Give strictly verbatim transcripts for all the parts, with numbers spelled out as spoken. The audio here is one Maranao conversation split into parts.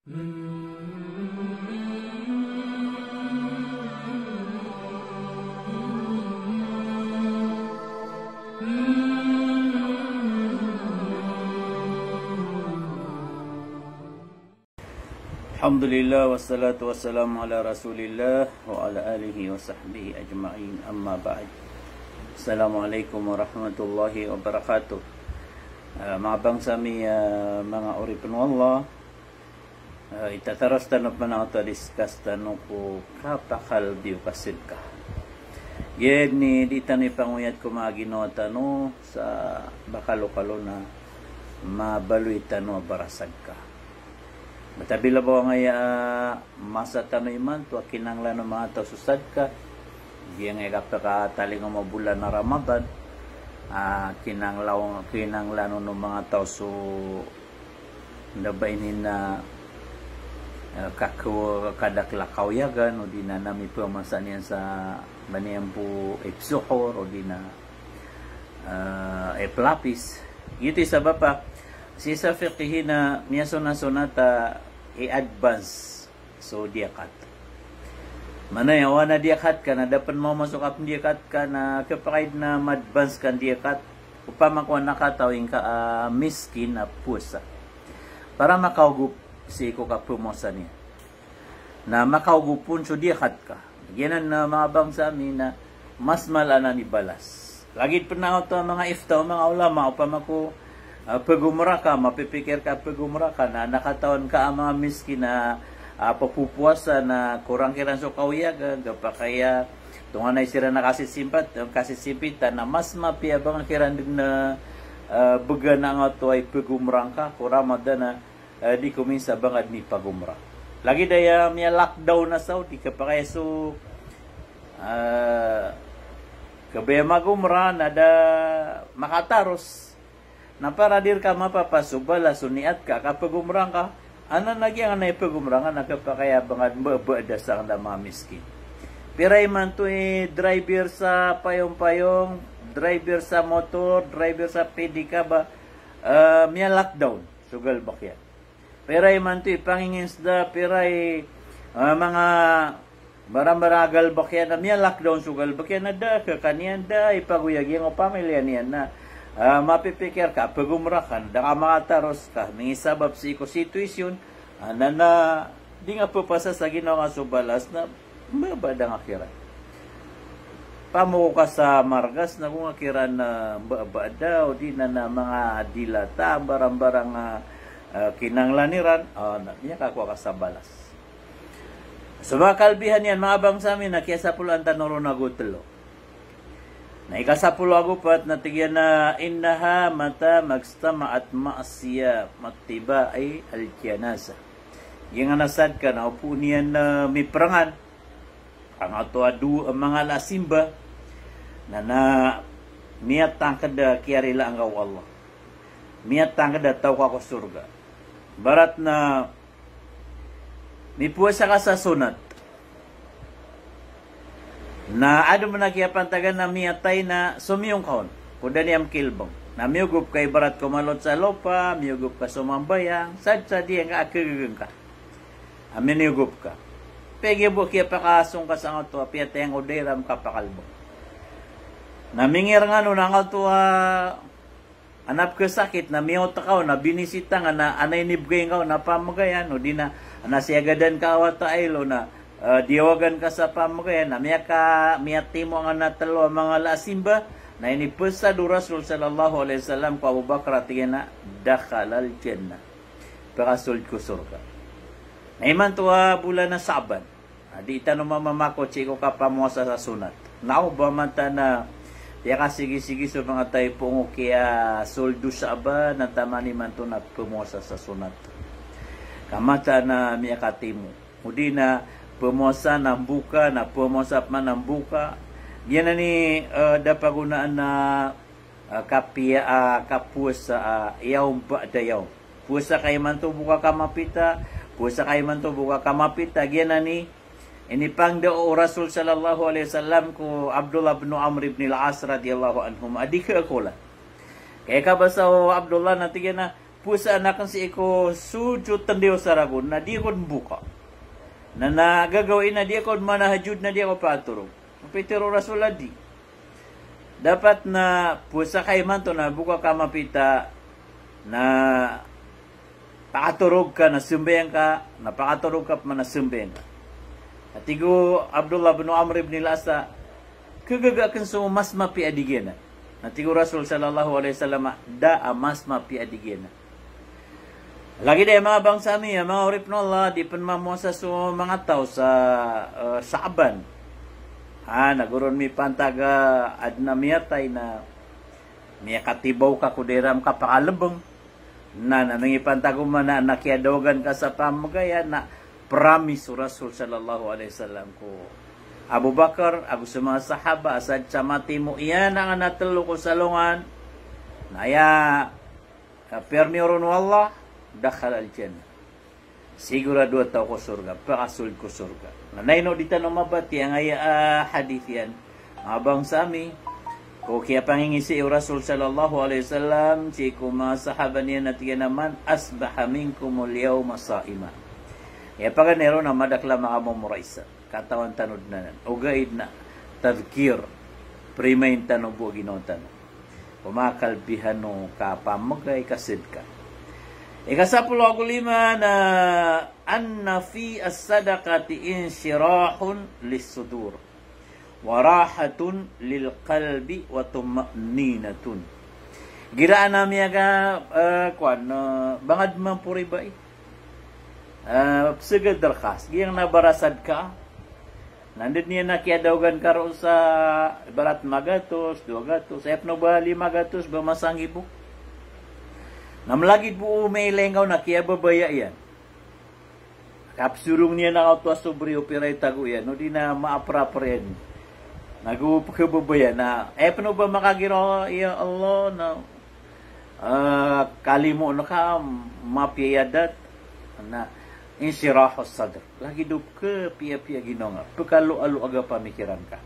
Alhamdulillah, wassalatu wassalamu ala Rasulillah wa ala alihi wa sahbihi ajma'in. Amma ba'd. Assalamualaikum warahmatullahi wabarakatuh. Ah, manga bangsa mi, ah, manga oripn o Allah. Ah, itataros tano pman angkoto a discuss tano ko kapakalbi o kasadka. Giya dn i di tano ipangoyat ko manga ginawa tano sa ba kalokalo na mabaloy tano a barasadka. Matabila ba angkaya a masa tano imanto a kinanglan o manga taw so sadka. Giyangkai a kapakatalingoma o bolan a Ramadan, ah, kinanglaw-, kinanglan o manga taw so, anda ba ini na, ah, kak-, kadakl a kawyagan, odi na, na miphamasa niyan sa ba niyan bo ipsuhur, odi na, ah, iplapis. Giyoto i sabap a sii sa fiqhi na miyasonat-sonat a i-advance so diyakat. Maana niyan, o adn a diyakat ka na da pn maoma so kapndiyakat ka na khapakay dn a ma-advance ka diyakat, opama ko adn a kataw ingka a miskin a powasa. Para makaogop sii ko kaphamowasa niyan. Na makaogop on so diyakat ka. Giyanan a manga bangsa mi na mas mala anan i balas. Lagid pn angkoto a manga ifta o manga ulama, opama ko, ah, pagomra ka, mapipikir ka pagomra ka, na adn a katawan ka a manga miskin a, ah, papopowasa na korang kiran so kawyagan, khapakay a tonganay siran a kasisimpat-, kasisimpitan, na mas mapiya a ba ngka kiran dn, ah, bgan angkoto a ipagomra ngka ko Ramadan a, eh, di ko minsan ba ngka dn ipagomra. Lagid aya miya-lockdown a Saudi, khapakay a so, eh, kabaya magomra na da makataros. Na para di rka mapapasad so balas o niyat ka a kapagomra ngka, anan a giyangkanan a ipagomra ngka na khapakay a ba ngka dn mbabada sangkn a manga miskin. Pira imanto i driver sa payong-payong, driver sa motor, driver sa pedicab a, eh, miya-lockdown so galbk iyan. Pira imanto i panginginsda, pira i, ah, manga barang-barang a galbk iyan na miya-lockdown so galbk iyan na da a khakan iyan, da a ipagoyag iyan o pamilya niyan na, ah, mapipikir ka a pagomra ka na da ka makataros ka, mingisabap sii ko sitwasyon, ah, na, na di ngka phapasad sa ginawa ngka so balas na mbabada ngka kiran. Pamoko ka sa margas na go ngka kiran, ah, mbabada, odi na, na manga dilata, barang-barang, ah, ah, kinanglan iran, ah, na miyakakowa ka sa balas. So manga kalbihan iyan, manga bangsa mi, na kiyasapolo an tano ron ago tlo. Na ikasapolo ago pat na tig iyan a, "Innaha mata majtama'at ma'asiya mattiba'i al-janazah." Giyangkanan a sadka na o poon iyan, eh, miprangan angkoto a dowa a manga ala a simba na, na miyatangkd a kiyarilaan ka o Allah. Miyatangkd a taw ka ko sorga. Ibarat na mipowasa ka sa sonat. Na adn a kiyapantagan na miyatay na somiyong ka on ko da niyan kilbng. Na miyogop ka ibarat ko malot sa lopa, miyogop ka somambayang, sadn sa di ngka a khagagngka a miniyogop ka. Pegiyabo kiyapakasong ka sangkoto a piyatay ngka o da iran kapakalbng. Na mingirngan on angkoto a adn a pkhasakit na miyawta ka on, na binisita ngka na adn a inibgay ngka on a pamagayan, odi na adn a siyagadan ka a wata a ilo na, eh, diyawagan ka sa pamagayan, na miyaka-, miyatimo ngka na tlo a manga ala a simba, na inipasad o Rasul sallallahu alaihi wasallam ko Abu Bakar a tig iyan a, "Dakhalal jannah." Pakasold ko sorga. Na imanto a bolan a Sha'ban. Na di tano mamamakot sii ko kapamowasa sa sonat. Na o ba mataan a piyakasigisigi so manga taw i poon ko kiyasold o Sha'ban na taman imanto na pphowasa sa sonat. Ka mataan a miyakatimo. Odi na pphowasa na mboka, na pphowasa pman na mboka. Giyanan i, eh, da pagonaan a, eh, kapiya, ah, kapowasa, ah, yawm ba'da yawm. Powasa ka imanto bo ka kamapita, powasa ka imanto bo ka kamapita, giyanan i inipangndao o Rasul sallallahu alaihi wasallam ko Abdullah bin Amr ibn al-As radiyallahu anhuma a di kaakola. Kaya kabasa o Abdullah na tig iyan a, powasaan akn sii ko sodso tndiyo sa ragon, na di ako dn boka. Na, na gagawii na di ako dn manahajjud, na di ako pakatorog. Pitharo o Rasul a di. Dapat na powasa ka imanto na boka ka mapita, na pakatorog ka na sambayang ka, na pakatorog ka pman na sambayang ka. Na tig o Abdullah bin Amr ibn al-As a, khagaga akn so mas mapiya a di giyanan. Na tig o Rasul sallallahu alaihi wasallam a, da a mas mapiya a di giyanan. Lagid aya manga bangsa ami, a manga oripn o Allah, di pn mamowasa so manga taw sa, eh, Sha'ban. Ha, na goron mipantag a adn a miyatay na miyakatibaw ka ko da iran kapakalbng. Na, na mangipantag oman a, na kiyadawagan ka sa pamagaya, na promise o Rasul sallallahu alaihi wasallam ko Abu Bakar ago so manga sahaba a sadn sa matimo iyan angkaya tlo ko salongan, na aya, ah, pirmiyoron o Allah, dakhala al-jannah. Sigurado a taw ko sorga, pakasold ko sorga. Na ino di tano mabatiya angkaya a hadith iyan, manga bangsa ami, ko kiyapangingisi o Rasul sallallahu alaihi wasallam sii ko manga sahaba niyan a tig iyan a, "Man asbaha minkumul yawma sa'iman." Aya paganay ron na madakl a makamomorisa. Katawan tano dn anan. Ogaid na tadhkir, primain tano bo a ginawa tano. Pamakalbihan o kapamagay, kasadka. Ika sapolo ago lima na, anna fi as-sadaqati inshirahun lis-sudur, wa rahatun lil-qalbi, wa tuma'ninatun. Igira a miyaga, eh, kowan, eh, bangad mambo riba i. Eh, psagad rka, giyangkaya na barasadka. Na anda dn iyan a kiyadawagan ka roo sa ibarat magatos, dowa gatos, aya pn o ba lima gatos, ba masanggibo. Na mlagid bo o mailay ngka on na kiyababaya iyan. Kapsorong iyan angkoto a sobri o pira i tago iyan, odi na maapr-apr iyan. Na go pkhababaya na, aya pn o ba makagiraw, ya Allah, na, ah, kalimoon ka, mapiya i adat, na inshirahus sadr. Lagid o pkhapiyapiya ginawa ngka, pkhaaloaloaga pamikiran ka.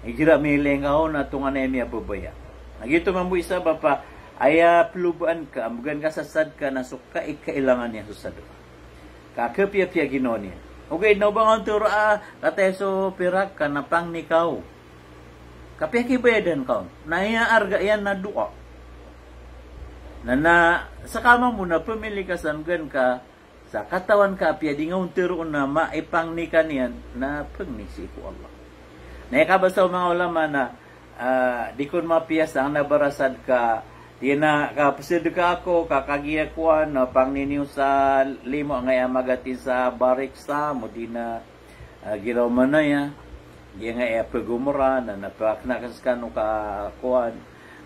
Igira miyailay ngka on na tonganay a miyababaya. Na giyoto mambo i sabap a aya plobaan ka, ambagan ka sa sadka na so kaikailangan iyan so sadka. Ka khapiyapiya ginawa niyan. Ogaid na o ba ngka on tharoa, ah, kataya so pirak ka na pangni ka o. Kapiyakibayadan ka on. Na aya arga iyan na doa. Na, na, ska mambo na pmili ka sa ambagan ka, sa katawan ka apiya di ngka on tharoon na maipangni ka niyan, na pangni sii ko Allah. Na aya kabasa o manga ulama na, ah, di kon mapiya sa angkaya na barasad ka, di na kapsadka ako, ka kagiya kowan, na pangni niyo sa limo angkaya magatin sa barik sa, mo di na, ah, giraw manaya, giyangkaya pagomra, na, na pakna ka skano ka kowan,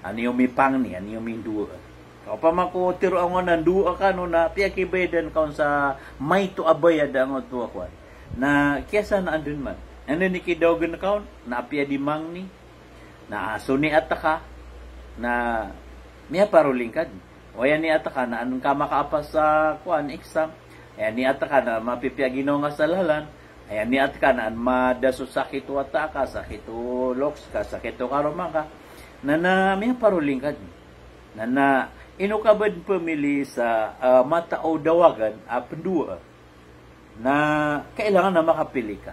an iyo mipangni, an iyo mindowa. Opama ko tharoa ngka on a ndowa kano na piyakibayadan ka on sa maito a bayad angkoto a kowan. Na kiyasanaan dn man. Anda i kidawagan ka on, na apiya di mangni, na so niyat ka, na miyaparoli ngka dn. O aya niyat ka na an ka makaapas sa kowan, exam. Aya niyat ka na mapipiya ginawa ngka sa lalan. Aya niyat ka na an mada so sakit o wata ka, sakit o loks ka, sakit o karoma ka. Na, na miyaparoli ngka dn. Na, na ino ka ba dn pmili sa, ah, matao dawagan a pndowa. Na kailangan na makapili ka.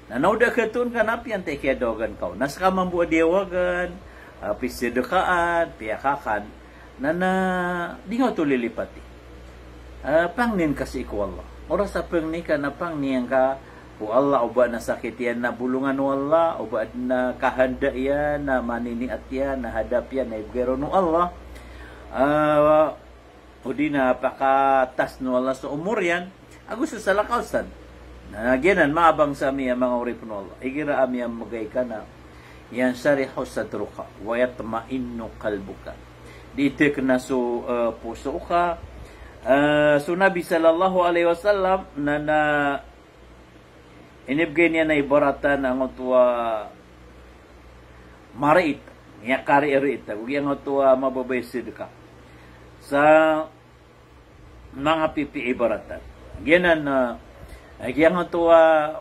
Na, na o da khatoon ka na apiya antai kiyadawagan ka on. Na ska mambo a diyawagan, ah, pisadkaan, piyakakan. Na, na di ngka oto lilipati. Ah, pangnin ka sii ko Allah. Oras a pangni ka na pangni angka ko Allah, o ba na sakit iyan na bolongan o Allah, o ba na kahanda iyan, na maniniyat iyan, na hadap iyan, na ibgay ron o Allah. Ah, odi na pakatasn o Allah so omor iyan, ago so salakaw san. Na giyanan, manga bangsa mi a manga oripn o Allah. Igira a miyamgay ka na, yansharihu sadruka, wa yatma'innu qalbuka. Di tkhna so, eh, poso ka. Eh, so Nabi sallallahu alaihi wasallam, na, na inibgay niyan a ibaratan angkoto a mariit, miyakariit, ago giyangkoto a mababaya sadka. Sa manga pipiya i baratan. Giyanan, ah, giyangkoto a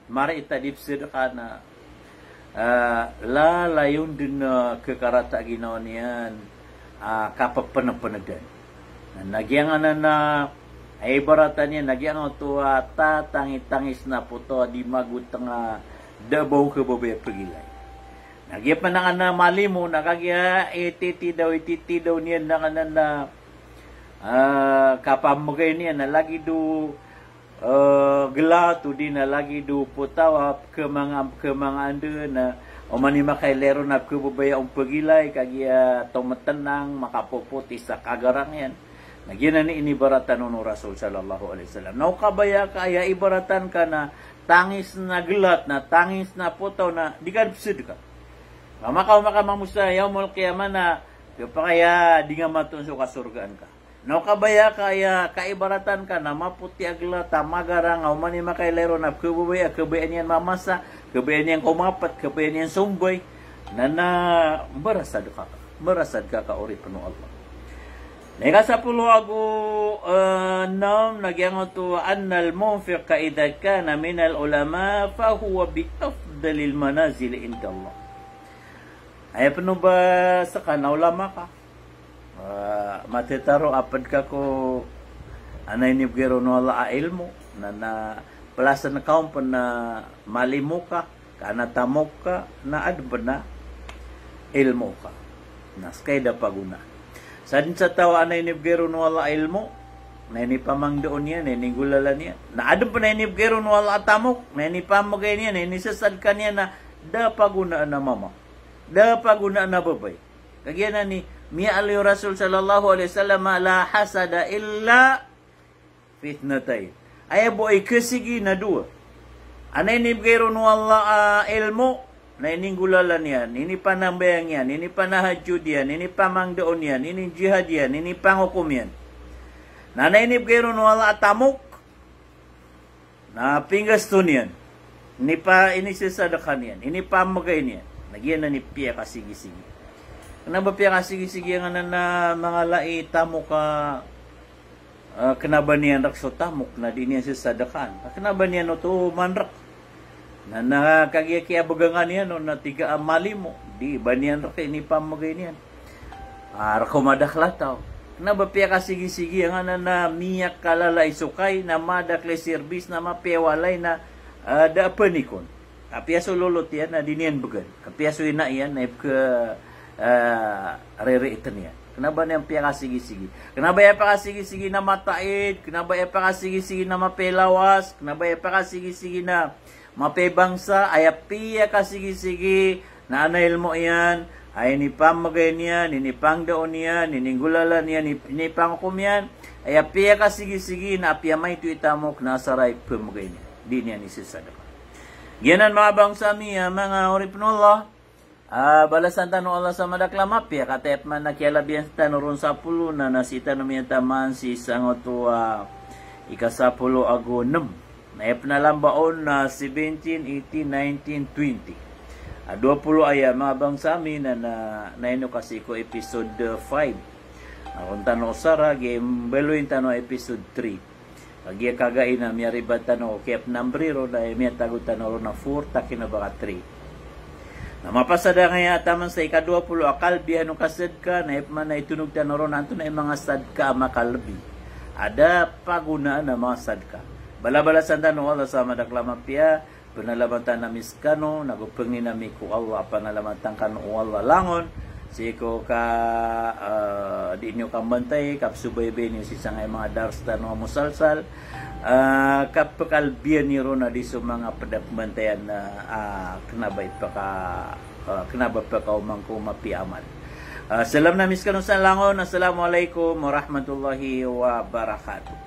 mariit a di psadka na, ah, lalayon dn a khakarata a ginawa niyan, ah, kapapnpndan. Na giyangkanan a, a ibaratan iyan, na giyangkoto a tatangitangis na potaw a di magoteng a da ba on khababaya pegilay. Na giya pen angkanan a malimo, na kagiya ititidaw, ititidaw niyan angkanan a, ah, kapamegay niyan, na lagid o eh, gelat odi na lagid o potaw a pekemanga, pekemanga anda na oman i makailay ron a pekhababaya on pegilay, kagiya tometenang, makapopoti sa kagarang iyan. Na giyanan i inibaratan on o Rasul sallallahu alaihi wasallam. Na o kabaya ka aya ibaratan ka na tangis na gelat, na tangis na potaw, na di ka pesedka. Ka maka, maka mamosa yaumul qiyamah na, kepakay a di nga matoon so kasorgaan ka. Na o kabaya ka aya kaibaratan ka na mapoti a gelat a magarang a oman i makailay ron a pekhababaya, kabayaan iyan mamasa, kabayaan iyan komapet, kabayaan iyan sombay. Na, na, mbarasad ka, mbarasad ka ka oripen o Allah. Na ikasapolo ago, eh, nem, na giyangkoto, annal munfiqa idha kana minal ulama fahuwa bi afdalil manazil indallah. Aya pen o ba seka na ulama ka. Ah, matetaro a ped ka ko ana inibegay ron o Allah a ilmo, na, na pelasen ka on pen na malimo ka, ka ana tamok ka, na aden pen a ilmo ka. Na seka i da pagonaan. Sa den sa taw a ana inibegay ron o Allah a ilmo, na inipamangdao niyan, na ininggolalan iyan. Na aden pen a inibegay ron o Allah a tamok, na inipamegay niyan, na inisesadka niyan, na da pagonaan a mama. Da pagonaan a babay. Kagiya nan i miyaaloy o Rasul sallallahu alaihi wasallam, "La hasada illa fi ithnatain." Aya bo i kesigi na dowa. Ana inibegay ron o Allah a ilmo, na ininggolalan iyan, inipanambayang iyan, inipanahajjud iyan, inipamangdao niyan, ininjihad iyan, inipangokom iyan. Na ana inibegay ron o Allah a tamok, na pinggasto niyan, inipa-, inisesadka niyan, inipamegay niyan. Na giyanan i piyakasigisigi. Kena ba piyakasigisigi angkanan a mangala i tamok a, eh, kena ba niyan rek so tamok na di niyan sesadkaan. Kena ba niyan oto manrek. Na, na kagiya kiyabegangan iyan on na tig a malimo, di ba niyan rek inipamegay niyan. Ah, rek o madakl a taw. Kena ba piyakasigisigi angkanan a miyakalala i sokay, na madakl i serbis, na mapiya i walay na, ah, da a penikon. Apiya so lolot iyan na di niyan began. Apiya so ina iyan na ipke, ah, ririiten iyan. Kena ba niyan piyakasigisigi. Kena ba aya piyakasigisigi na mataid, kena ba aya piyakasigisigi na mapiya i lawas, kena ba aya piyakasigisigi na mapiya i bangsa, aya piyakasigisigi na ana ilmo iyan a inipamegay niyan, inipangdao niyan, ininggolalan iyan, ini-, inipangokom iyan, aya piyakasigisigi na apiya maito i tamok na asar a ipemegay niyan. Di niyan isesadka. Giyanan manga bangsa mi a manga oripen o Allah. Ah, balasan tano o Allah sa madakl a mapiya, ka aya pman a kiyalabiyan tano ron sapolo na, na sii tano miyataman sii sangkoto a ikasapolo ago nem. Na aya pn a lamba on na seventeen, eighteen, nineteen, twenty. Ah, dowa polo aya, manga bangsa mi, na, na, na ino ka sii ko episode, eh, five. Na ron tano osara, giya mbaloyin tano a episode three. Kagiya kagai na miyaribat tano ko kiyapnambri ron, na aya miyatago tano ron na four, taki na ba ka three. Na mapasad angkaya a taman sa ikadowa polo a kalbihan o kasadka, na aya pman a itonog tano ron na antonaa i manga sadka a makalbi a da pagonaan a manga sadka. Balabalasan tano o Allah sa madakl a mapiya, panalamatan ami skano, nago pangnin ami ko Allah a panalamatan kano o Allah langon sii ko ka, eh, di niyo kambantay, kapsobaybay niyo sii sangkai manga dars tano a musalsal, eh, kapakalbiyan iyo ron a di so manga pd a pmbantayan na, ah, kena ba ipaka, eh, kena ba pakaoma ngka o mapiya a amal. Eh, salam ami skano sa langon. Assalamu alaikum warahmatullahi wabarakatuh.